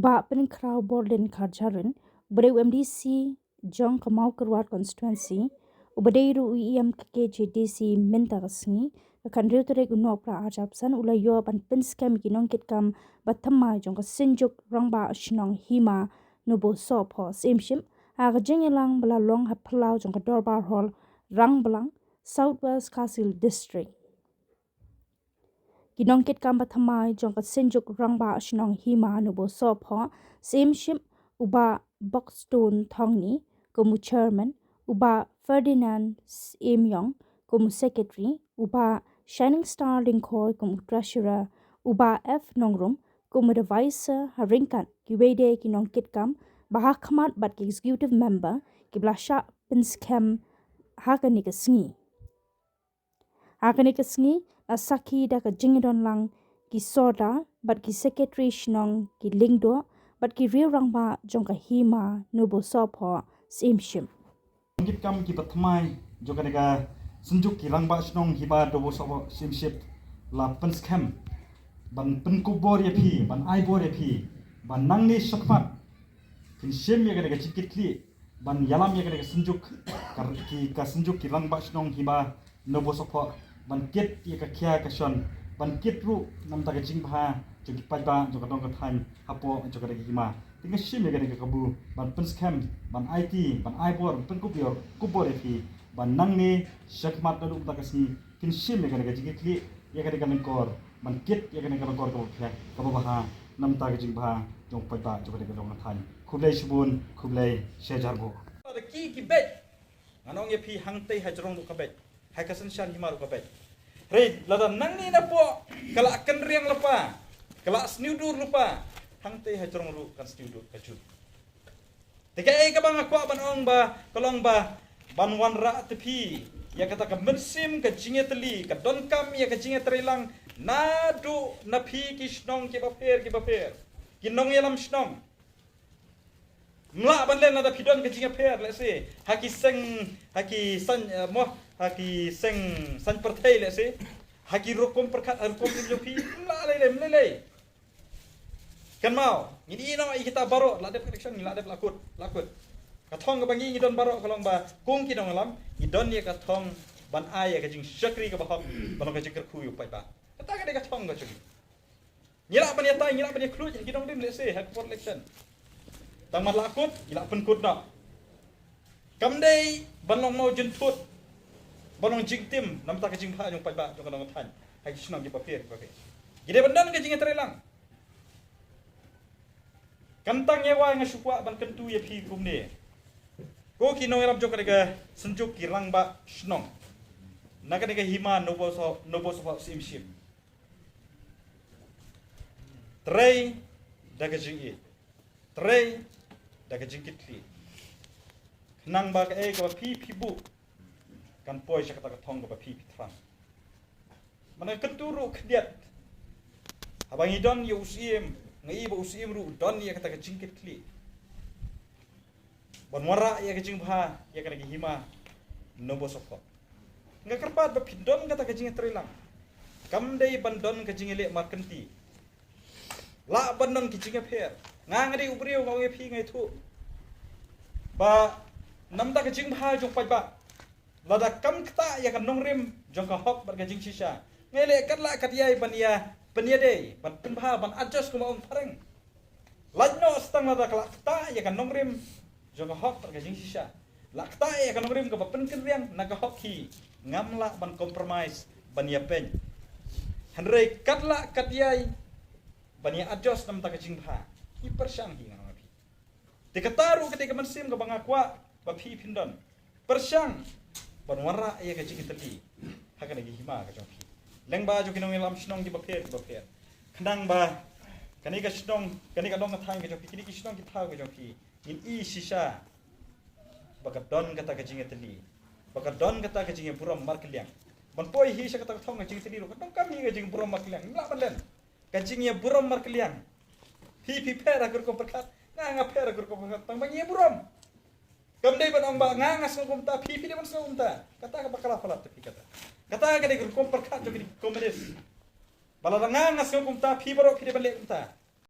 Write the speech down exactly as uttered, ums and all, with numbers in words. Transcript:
Bah Pynkhraw Borlin Kharjaren, uba dei u M D C jong ka Mawkyrwat constituency, uba dei ruh u E M ka K H A D C mynta ka sngi, ka khathynriew tarik u Nohprah arhajar arphew san, u la ïoh ban pynskhem ïa ki nongkitkam ba thymmai jong ka Synjuk Rangbah Shnong Hima Nobosohphoh Syiemship ha ka jingïalang ba la long ha phyllaw jong ka Dorbar Hall, Rangblang, South West Khasi Hills District. Ki nongkitkam ba thymmai jong ka Synjuk Rangbah Shnong Hima Nobosohphoh Syiemship, u Bah Buxton Thongni kum u chairman, u Bah Ferdinand Syiemiong kum u secretary, u Bah Shining Star Lyngkhoi kum u treasurer, u Bah F Nongrum kum u advisor, ha ryngkat kiwei de ki nongkitkam ba ha khmat bad ki executive member kiba la shah pynskhem ha kane ka sngi. Ha kane ka sngi la sakhi da ka jingdon lang ki sordar bad ki secretary shnong, ki lyngdoh bad ki riew rangbah jong ka Hima Nobosohphoh Syiemship. Nongkitkam kiba thymmai jong kane ka Synjuk ki Rangbah Shnong Hima Nobosohphoh Syiemship la pynskhem ban pynkup bor ïa phi, ban ai bor ïa phi ba nangne shakhmat phin shim ïa kane ka jingkitkhlieh ban ïalam ïa kane ka Synjuk, ka, ki, ka Synjuk ki Rangbah Shnong Hima Nobosohphoh, ban kit ïa ka khia ka shon, ban kit ruh namar ka jingbha jong ki paidbah jong ka dong ka thaiñ hapoh jong kane ka hima. Te nga shim ïa kane ka kabu ban pynskhem, ban aiti, ban ai bor, ban pynkup ïa, kup bor ïa phi ba nangne shakhmat naduh mynta ka sngi phin shim ïa kane ka jingkitkhlieh, ïa kane ka lyngkor, ban kit ïa kane ka lyngkor kaba bha, kaba bha namar ka jingbha jong paidbah jong kane ka dong ka thaiñ. Khublei shibun, khublei shihajar nguh. Da ki ki beit, ngan ong ïa phi, hangtei hajrong ruh ka beit, ha ka synshar hima ruh ka beit. Hynrei lada nangne napoh ka la kynriang lypa, ka la sniewdur lypa, hangtei hajrong ruh kan sniewdur ka jur. Te kaei kaba nga kwah ban ong ba ka long ba ban wanrah te phi ïa kata ka mynsiem ka jingïatylli, ka donkam ïa ka jingïatreilang naduh na phi ki shnong kiba pher kiba pher, ki nongïalam shnong. Ym lah ban len lada phi don ka jingïapher, let's say ha ki seng, ha ki seng, eh, mo, ha ki seng saiñ pyrthei, let's say ha ki rukom pyrkhat, ha rukom im jong phi, ym lah lei lei, ym lei lei. Kynmaw, ngin ïohi noh ïa kita baroh, la dep election, ngi la dep la kut, la kut. Ka thong kaba ngi ngi don baroh ka long ba kum ki nongïalam ngi don ïa ka thong ban ai ïa ka jingshakri kaba hok, ban long ka jingkyrkhu ïa u paidbah. Kata ka dei ka thong ka jong ngi. Ngi lah ban ïatai, ngi lah ban ïakhlad ha ki nongrim, let's say ha ka por election. Tang man la kut, ngi la pynkut noh. Kam dei ban long mawjynthut, ban long jingtim namar ka jingbha jong paidbah jong ka dong ka thaiñ ha ki shnong kiba pher kiba pher. Ngi dei ban don ka jingïatreilang. Kan tang ïa wai nga shu kwah ban kyntu ïa phi kumne, ko ki nongïalam jong kane ka Synjuk ki Rangbah Shnong na kane ka hima Nobosoh, Nobosohphoh Syiemship. Trei da ka jingïeit, trei da ka jingkitkhlieh, khnang ba kaei kaba phi phi buh kan poi sha kata ka thong kaba phi phi thrang. Mynta kyntu ruh khyndiat, haba ngi don ïa u Syiem, nga i ba u Syiem ruh u don ïa kata ka jingkitkhlieh ban wanrah ïa ka jingbha ïa kane ka hima Nobosohphoh. Nga kyrpad ba phin don kata ka jingïatreilang. Kam dei ban don ka jingïaleh markynti. Lah ban don ka jingïapher. Nga, nga dei u briew, nga ong ïa phi, nga ithuh ba namar ka jingbha jong paidbah, lada kam ktah ïa ka nongrim jong ka hok bad ka jingshisha, ngi leh katba lah katba ïai ban ïa pynïadei, ban pynbha, ban adjust, kumba ong phareng. Lait noh sa tang lada ka lah ktah ïa ka nongrim jong ka hok bad ka jingshisha, lah ktah ïa ka nongrim kaba pynkynriang na ka hok hi, ngam lah ban compromise, ban ïapeiñ. Hynrei katba lah katba ïai ban ïa adjust namar ka jingbha, ngi pyrshang hi, nga ong ïa phi. Te kata ruh ka dei ka mynsiem kaba nga kwah ba phi phin don. Pyrshang ban wanrah ïa ka jingïatylli ha kane ka hima ka jong phi, lyngba jong ki nongïalam shnong kiba pher kiba pher, khnang ba kane ka shnong, kane ka dong ka thaiñ ka jong phi, kine ki shnong ki thaw ka jong phi, ngin i shisha ba ka don kata ka jingïatylli, ba ka don kata ka jingïaburom markylliang. Ban poi hi sha kata ka thong ka jingïatylli ruh, ka donkam hi ka jingïaburom markylliang. Ngim lah ban len ka jingïaburom markylliang. Phi phi pher ha ka rukom pyrkhat, nga nga pher ha ka rukom pyrkhat, tang ba ngi ïaburom. Kam dei ban ong ba nga nga sngew kumta, phi phi dei ban sngew kumta. Kata ka bakla palat te phi kata. Kata ka dei ka rukom pyrkhat jong ki komunis. Ba lada nga nga sngew kumta, phi baroh phi dei ban leh kumta.